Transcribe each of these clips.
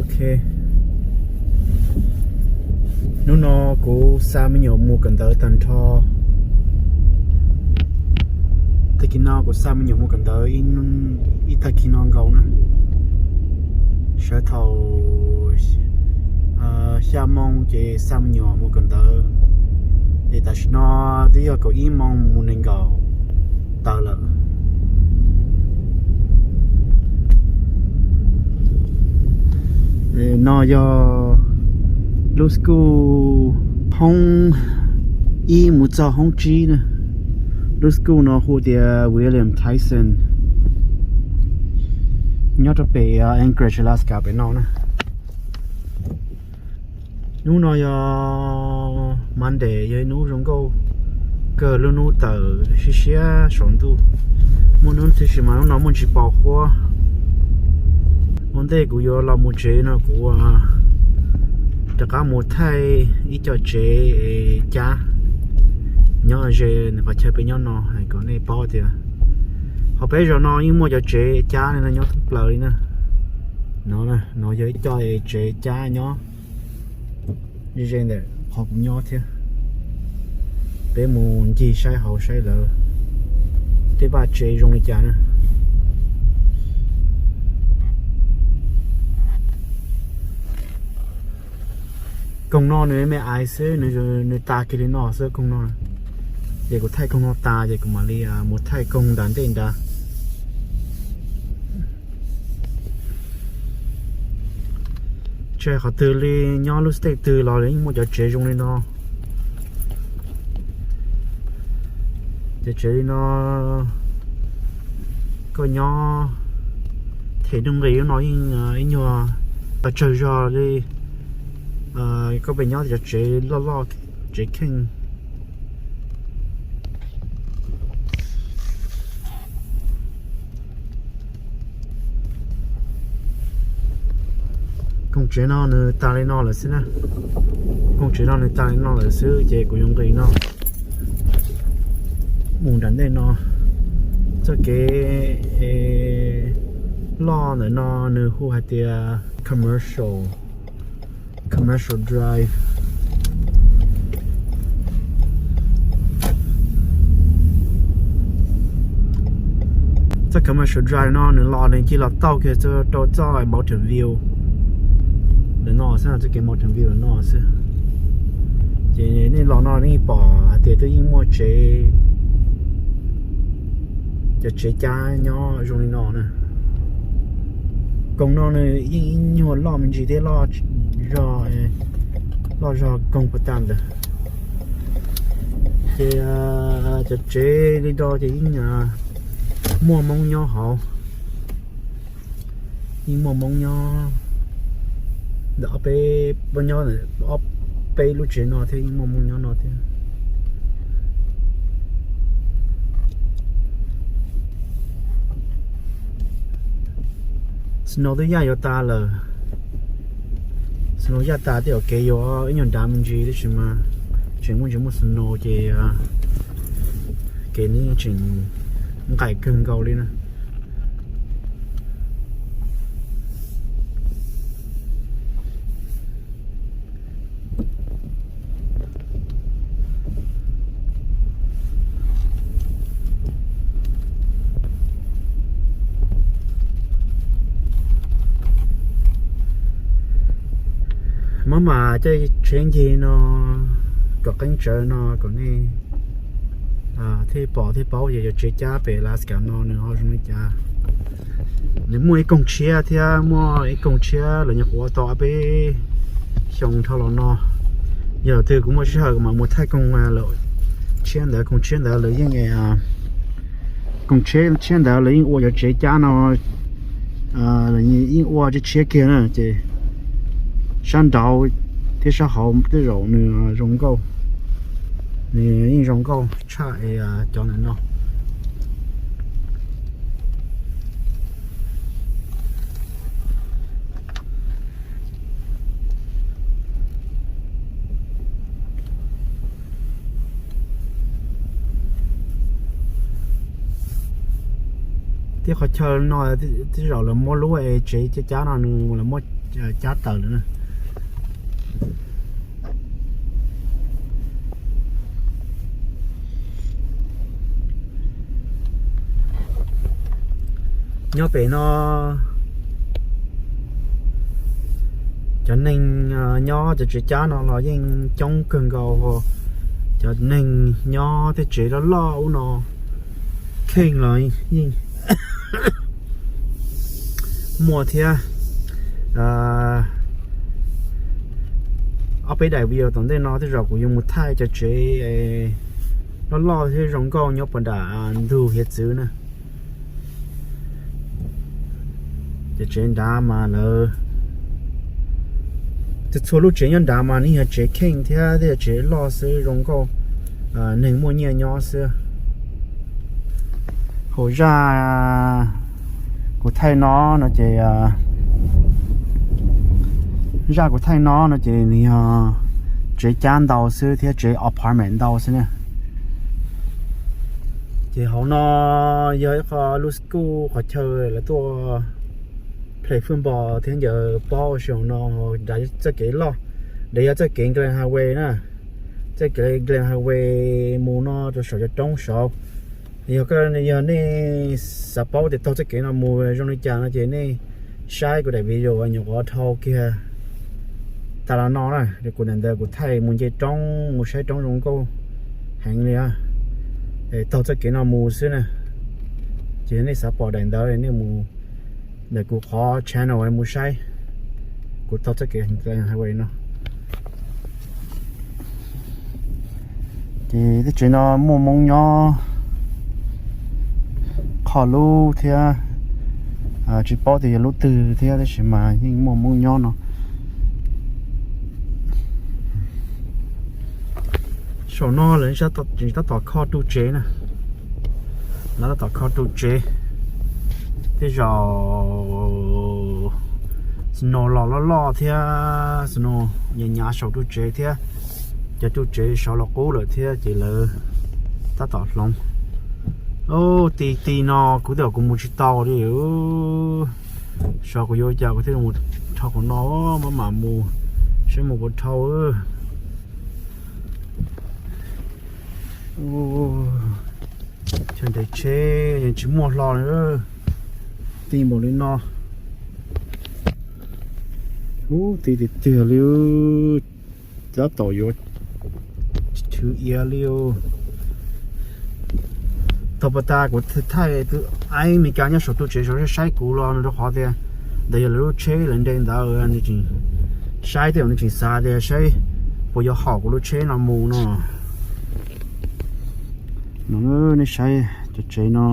Ok, hnub no kuv xa me nyuam mus kawm ntawv tag nrho. Tag kis no kuv xa me nyuam mus kawm ntawv ib tag kis no nkaus na. Sawv thaum xya moo ces xa me nyuam mus kawm ntawv, ces tam sim no twb yog kaum ib moo mus nees nkaum taws lawm. No yog lub school, hoob ib mus txog hoob tsib na. Lub school no hu tias William Tyson, nyob rau pem Anchorage, Alaska pem no na. Hnub no yog Monday, yog ib hnub zoo nkauj kawg, lub hnub tawm siab siab saum ntuj. Muaj hnub tib si mas hnub no muaj ntsis pos huab. Ua ntej kuv yuav los mus tsev no kuv rov qab mus thaij ib co tsev cab nyob ze nws qhov chaw peb nyob no, hais kom nej paub tias hauv peb zos no yeej muaj cov tsev cab li no nyob thoob plaws li na. No, no yog ib co tsev cab nyob ze ze ntawm qhov kuv nyob thiab. Peb mus ncig saib hauv saib lawv tej vaj tsev zoo li cas na. Koog no nws me ais xwb, nws tas kiag li no xwb koog no. Ces kuv thaij koog no tas ces kuv mam li mus thaij koog nram ntej nrad. Tsis hais qhov twg li, nyob lub state twg los yeej muaj cov tsev zoo li no. Cov tsev li no, koj nyob them nuj nqis lub no yeej ib nyuag pes tsawg zog li koj pem nyob cov tsev loj loj, tsev kheej. Koog tsev no nws tas li no lawm xwb na. Koog tsev no nws tas li no lawm xwb ces kuv yuav nqis no mus nram ntej no. Txoj kev loj ntawm no nws hu hais tias commercial, commercial drive. Txoj commercial drive no nws los nws cia los tau kiag rau txoj mountain view ntawm no xwb, txoj kev mountain view ntawm no xwb. Ces nej los no nej pom hais tias twb yeej muaj tsev, cov tsev cab nyob zoo li no na. Koog no nws yeej ib nyuag loj me ntsis thiab, loj zog koog puas tas ntawd. Ces cov tsev li no ces yeej muaj Hmoob nyob hauv, yeej muaj Hmoob nyob ntawm ob peb, nyob ob peb lub tsev no thiab yeej muaj Hmoob nyob no thiab. Snow twb yaj yuav tas lawm. Snow yaj tas tej zaum kev yuav ib nyuag dav me ntsis tab sis mas tseem muaj ntsis muaj snow ces kev ne tseem nqaim kawg nkaus li na. Muab mam coj tsheb ncig no kom qeeb tsawv no kom nej thiaj pom thiaj paub yog cov tsev cab pem Alaska no nws ho zoo li cas. Nws muaj ib koog tshiab thiab, muaj ib koog tshiab lawv nyuam qhuav tau ob peb xyoo dhau los no. Yog twg kuv muaj sij hawm kuv mam mus thaij koog tshiab ntawd, koog tshiab ntawd lawv yeej, koog tshiab ntawd lawv yeej ua cov tsev cab no, yeej ua tshiab tshiab kiag na ces sab nraud thiab sab hauv tej zaum nws zoo nkauj, nws yeej zoo nkauj tshaj cov ntawm no. Ib qhov chaw no tej zaum lawv muab lub tsev cab cab no nws lawv muab cab tawm lawm na. Nyob pem no cov neeg nyob cov tsev cab no los yeej coob kawg nkaus. Cov neeg nyob tej tsev loj loj ub no kheej los yeej muaj thiab. Ob peb daim video tom ntej no tej zaum kuv yuav mus thaij cov tsev loj loj thiab zoo nkauj nyob puag nram ntug hiav txwv na. Cov tsev nrad mas lawv, txhua lub tsev nyob nrad mas nws yog tsev kheej thiab tej tsev loj xwb zoo nkauj, neeg muaj nyiaj nyob xwb. Hauv zaj kuv thaij no no ces, zaj kuv thaij no no ces nws yog tsev cab ntau xwb thiab tsev apartment ntau xwb na. Ces hauv no yog ib qho lub school qhov chaw lawv tuaj play football thiab ncaws pob ua si hauv no. Nrad txoj kev loj, nrad yog txoj kev Glen Highway na, txoj kev Glen Highway mus no rau saum cov roob saud. Yog koj, yog nej xav paub tias taug txoj kev no mus zoo li cas no ces nej saib kuv daim video nyuam qhuav dhau kiag tas los no na, kuv ntawm ntawd kuv thaij mus nce roob mus saib roob zoo nkauj heev li. Taug txoj kev no mus xwb na. Ces yog nej xav pom daim ntawd nej mus ntawm kuv qhov channel mus saib kuv taug txoj kev Glen Highway no. Ces tej tsev no muaj Hmoob nyob qho lub thiab, tsis paub tias yog lub twg thiab tab sis mas yeej muaj Hmoob nyob no. Saum no lawv tab tom kho ru tsev na, lawv tab tom kho ru tsev. Tej zaum snow los loj loj thiab snow nyav nyav saum ru tsev thiab, cov ru tsev saud los qub lawm thiab ces lawv tab tom hloov. Ti ti no kuv twb kuv mus tsis tau li. Saib kuv yuav cas kuv thiaj mus dhau qhov no, maj mam mus saib mus puas dhau. Chaw nres tsheb yeej tsis muaj hlo li, ti npaum li no. Ub, ti tiag tiag li, tab tom yuav chwv iav li. Thaum pas tas kuv thaij tus aib Meskas nyob saum ru tsev saud saib kuv los no rau qhov tias ntawd yog lawv lub tsheb lawv nres ntawd, nws tseem saib tej zaum nws tseem xav tias saib puas yuav haum kuv lub tsheb no mus no. No nej saib cov tsev no.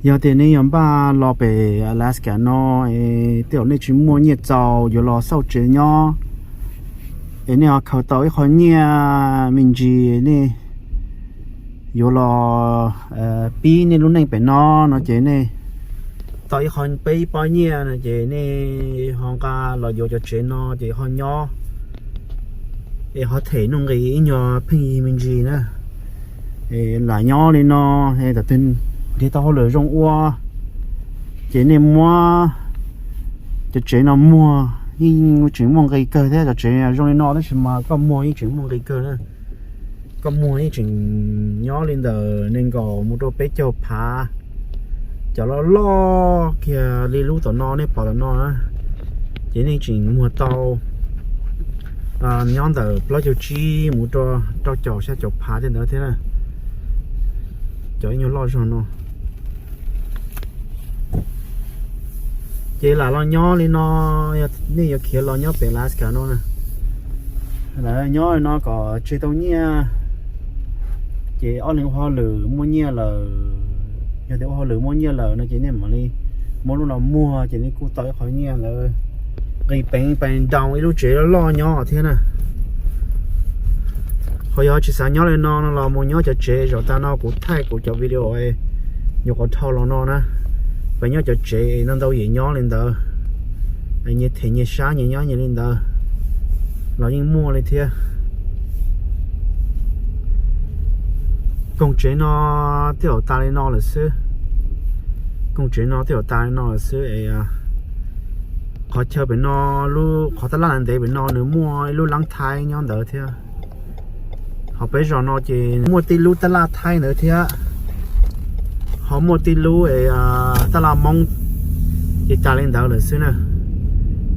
Yog tias nej yog npaj los pem Alaska no es tej zaum nej tsis muaj nyiaj txaus yuav los xauj tsev nyob, es nej ho khaws tau ib qho nyiaj me ntsis nej yuav los pib nej lub neej pem no no ces nej tau ib qho peb ib pob nyiaj no ces nej ho nqa los yuav cov tsev no ces ho nyob es ho them nuj nqis ib nyuag pheej yig me ntsis na. Lam nyob li no, tam twg nrhiav tau hauj lwm zoo ua ces nej muab cov tsev no muag, yeej tseem muaj nqis kawg thiab. Cov tsev zoo li no tab sis mas koj muag yeej tseem muaj nqis kawg na. Koj muag yeej tseem nyob li ntawm nees nkaum mus rau peb caug phav. Cov loj loj kiag li lub tom no nej pom tom no na, ces nej tseem muag tau nyob ntawm plaub caug tsib mus rau rau caum xya caum phav tej ntawd thiab na. Cov ib nyuag loj zog no. Ces lam los nyob li no, nej yuav khiav los nyob pem Alaska no na, lam nyob li no kom tseg tau nyiaj, ces ob leeg ua hauj lwm muaj nyiaj lawm. Yog tias ua hauj lwm muaj nyiaj lawm no ces nej mam li muab lub no muag ces nej kuj tau ib qho nyiaj ntawd, nqis peev pais nrau ib lub tsev loj loj nyob thiab na. Qhov yog tsis xav nyob li no no los mus nyob cov tsev zaum tas no kuv thaij kuv cov video nyuam qhuav dhau los no na. Peb nyob cov tsev ntau ntau yim nyob li ntawd, nyias them nyias sab nyias nyob nyias li ntawd los yeej muaj li thiab. Koog tsev no twb yog tas li no lawm xwb. Koog tsev no twb yog tas li no lawm xwb es qhov chaw pem no, lub qhov taj laj ntev pem no nws muaj ib lub lab Thaib nyob ntawd thiab. Ho peb zos no ces muaj tib lub taj laj Thaib ntawd thiab, ho muaj tib lub es taj laj Hmoob, ces tas li ntawd lawm xwb na.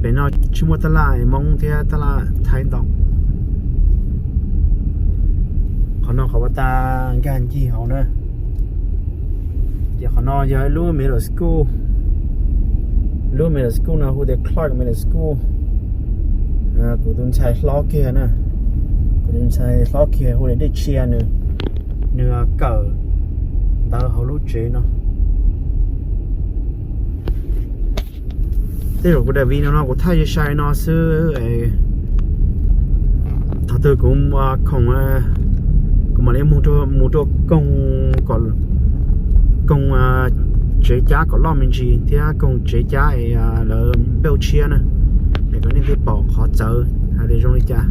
Pem no tsis muaj taj laj Hmoob thiab taj laj Thaib ntau. Qhov no qhov uas tas nkag ncig hauv na. Ces qhov no yog lub middle school. Lub middle school no hu tias Clark Middle School. Kuv tus ntxhais hlob kiag na, kuv tus ntxhais hlob kiag hu tias Dej Tshia, nws, nws kawm ntawv hauv lub tsev no. Tej zaum kuv daim video no kuv thaij sai sai no xwb. Thaum twg kuv khoom, kuv mam li mus rau koog, koog tsev cab kom loj me ntsis thiab koog tsev cab es lawv npeuj tshiab na, es kom nej thiaj pom qhov txawv hais tias zoo li cas.